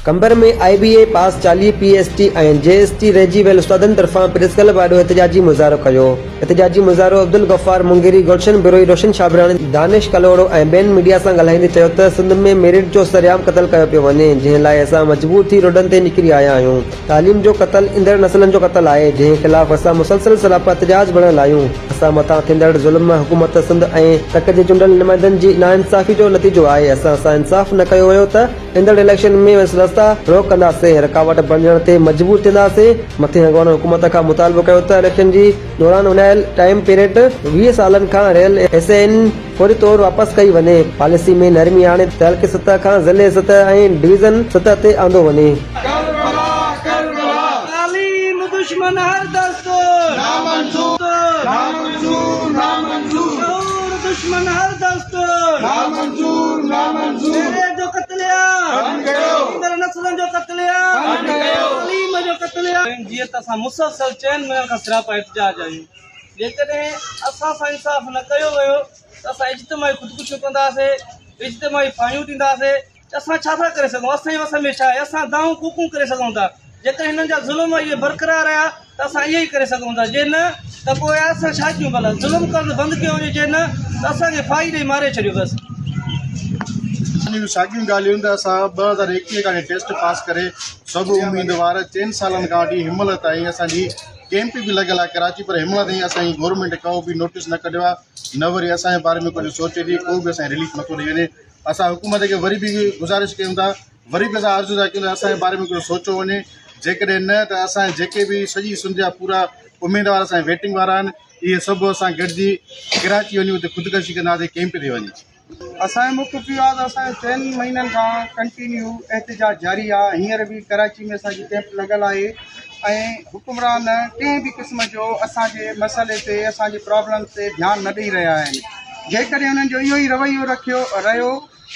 Qambar ۾ I B A pass 40 P S T ۽ G S T رهجي ويل استادن طرفان press club آڏو احتجاجي مظاهرو ڪيو. احتجاجي مظاهرو عبدالغفار مونگيري، گلشن بروهي، روشن شابراڻي، دانش ڪلهوڙو ۽ ٻين ميڊيا سان ڳالهائيندي چيو ته سنڌ ۾ ميرٽ جو سرعام قتل ڪيو پيو وڃي جنهن لاء اسان مجبور ٿي روڊن تي نڪري آيا آهيون. تعليم جو قتل ايندڙ نسلن جو قتل آهي جنهن خلاف اسان مسلسل سراپا احتجاج بڻيل آهيون. اسان مٿان ٿيندڙ ظلم حڪومت سنڌ ۽ تڪ جي چونڊيل نمائندن جي ناانصافي جو نتيجو آهي. اسان سان انصاف نه ڪيو ويو ته ايندڙ اليڪشن ۾ رستا روڪ ڪنداسين، رڪاوٽ بڻجڻ تي مجبور ٿينداسين. مٿين اڳواڻن حڪومت کان مطالبو ڪيو ته اليڪشن جي دوران وڃايل ٽائيم پيريڊ 20 سالن کان رهيل ايس اي اين فوري طور واپس ڪئي وڃي، پاليسي ۾ نرمي آڻي تعلقي سطح کان ضلعي سطح ۽ ڊويزن سطح تي آندو وڃي. ڪربلا ڪربلا. تعليم دشمن هر دستور. نامنظور نامنظور نامنظور. شعور دشمن هر دستور. نامنظور نامنظور. ميري جو قتل عام. بند ڪيو. ايندڙ نسلن جو قتل عام. بند ڪيو. تعليم جو قتل عام. جيئن ته اسان مسلسل چئن مهينن کان سراپا احتجاج آهيون جيڪڏهن اسان سان انصاف نه ڪيو ويو ته اسان اجتماعي خودڪشيون ڪنداسين اجتماعي ڦاهيون ڏينداسين ته اسان ڇا ٿا ڪري سگهون؟ اسان جي وس ۾ ڇا آهي؟ اسان دانهون ڪوڪون ڪري سگهون ٿا. جيڪڏهن هنن جا ظلم اهي برقرار رهيا ته اسان اهي ئي ڪري سگهون ٿا، جي نه ته پوء اسان ڇا ڪيون ڀلا؟ ظلم ڪرڻ بند ڪيو وڃي، جي نه ته اسان کي ڦاهي ڏئي ماري ڇڏيو بس. اسان جون ساڳيون ڳالهيون ته اسان 2021 کان وٺي ٽيسٽ پاس ڪري سڀ اميدوار چئن سالن کان وٺي هن مهل تائين اسان جي ڪيمپ به لڳل آهي ڪراچي پر هن مهل تائين اسان جي گورنمينٽ ڪو به نوٽيس نه ڪڍيو آهي نه وري اسان جي باري ۾ ڪجهه سوچي ٿي ڪو به اسان کي رليف نٿو ڏئي وڃي. اسان حڪومت کي وري به گذارش ڪيون ٿا وري به اسان عرض ٿا ڪيون ته اسان جي باري ۾ ڪجهه سوچيو وڃي جيڪڏهن نه ته اسان جيڪي به سڄي سنڌ جا پورا اميدوار اسان ويٽنگ وارا آهن اهي سڀ اسان گڏجي ڪراچي وڃي اتي خودڪشي ڪنداسين ڪيمپ تي وڃي. اسان جو موقف اهو آهي ته اسان جو چئن مهينن کان ڪنٽينيو احتجاج جاري آهي هينئر به ڪراچي ۾ اسان جي ڪيمپ لڳل آهي ۽ حڪمران ڪنهن به قسم جو اسان جي مسئلي تي اسان جي پرابلم تي ڌيان نه ڏئي رهيا آهن جيڪڏهن انهن جو اهو ئي رويو رکيو رهيو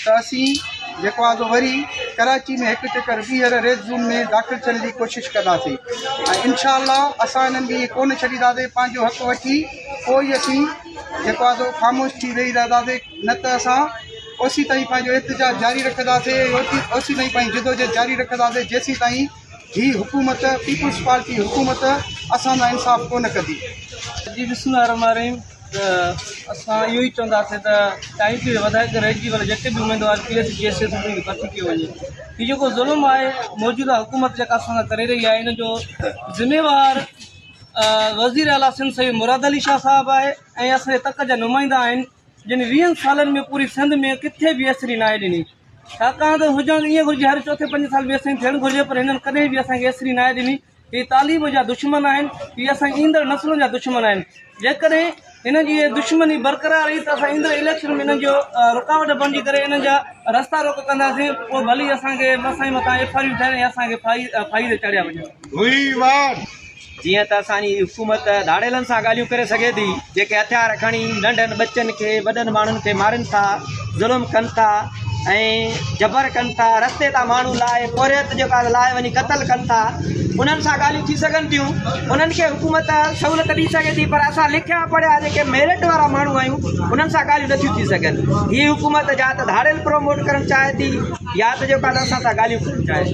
ته اسين جيڪو آهي سو وري ڪراچي ۾ هڪ چڪر ٻيهر ريڊ زون ۾ داخل ٿيڻ جي ڪوشش ڪنداسين ۽ انشاء الله اسان انهن کي ائين ڪونه ڇڏينداسين پنهنجو حق وٺي پوء ئي اسين جيڪو آهي سو خاموش ٿي ويهي رهنداسين نه ته اسان اوسي تائين پنهنجو احتجاج جاري رکنداسين اوسي تائين پنهنجي جدوجهد جاري رکنداسين جيسين تائين هي حڪومت پيپلز پارٽي حڪومت اسان سان انصاف ڪونه ڪندي. جي بسم الله الرحمٰن الرحيم ته اسان اهو ئي چونداسين ته ٽائيم پيريڊ وڌائي ڪري رهجي ويل جيڪي به اميدوار پي ايس جي ايس ايس سڀني کي ڀرتي ڪيو وڃي هي جيڪو ظلم آهي موجوده حڪومت جيڪا اسان سان ڪري رهي آهي ان جو ذميوار وزير اعليٰ سنڌ سيد مراد علي شاهه صاحب آهي ۽ اسان جي تڪ جا نمائندا آهن جن ويهن سالن ۾ پوري سنڌ ۾ ڪٿي به ايس ڊي ناهي ڏني ڇاڪاڻ ته هجڻ ائين گهرجي هر چوٿين پنجين سال ۾ ايس ڊي ٿيڻ گهرجي پر هنن ڪڏهن به اسان کي ايس ڊي ناهي ڏني هي تعليم جا دشمن آهن هي اسان جي ايندڙ نسلن جا دشمن آهن جيڪڏهن هنن جي اها دشمني برقرار رهي ته اسان ايندڙ اليڪشن ۾ هنن جو رڪاوٽ بڻجي ڪري هنن جا رستا روڪ ڪنداسين پوء ڀلي اسان کي اسان جي مٿان ايف I آرون ٺاهن ۽ اسان کي ڦاهي تي چاڙهيا وڃن. جيئن ته اسان جي حڪومت ڌاڙيلن سان ڳالهيون ڪري سگهي ٿي، جيڪي هٿيار کڻي ننڍن ٻچن کي وڏن ماڻهن کي مارين ٿا، ظلم ڪن ٿا ۽ جبر ڪن ٿا، رستي تان ماڻهو لاهي پورهيت جيڪو آهي لاهي وڃي قتل ڪن ٿا، انهن سان ڳالهيون ٿي سگهن ٿيون، انهن کي حڪومت سهولت ڏئي سگهي ٿي پر اسان لکيا پڙهيا جيڪي ميرٽ وارا ماڻهو آهيون انهن سان ڳالهيون نٿيون ٿي سگهن. هي حڪومت يا ته ڌاڙيل پروموٽ ڪرڻ چاهي ٿي يا ته جيڪو آهي اسان سان ڳالهيون ڪرڻ چاهي ٿي.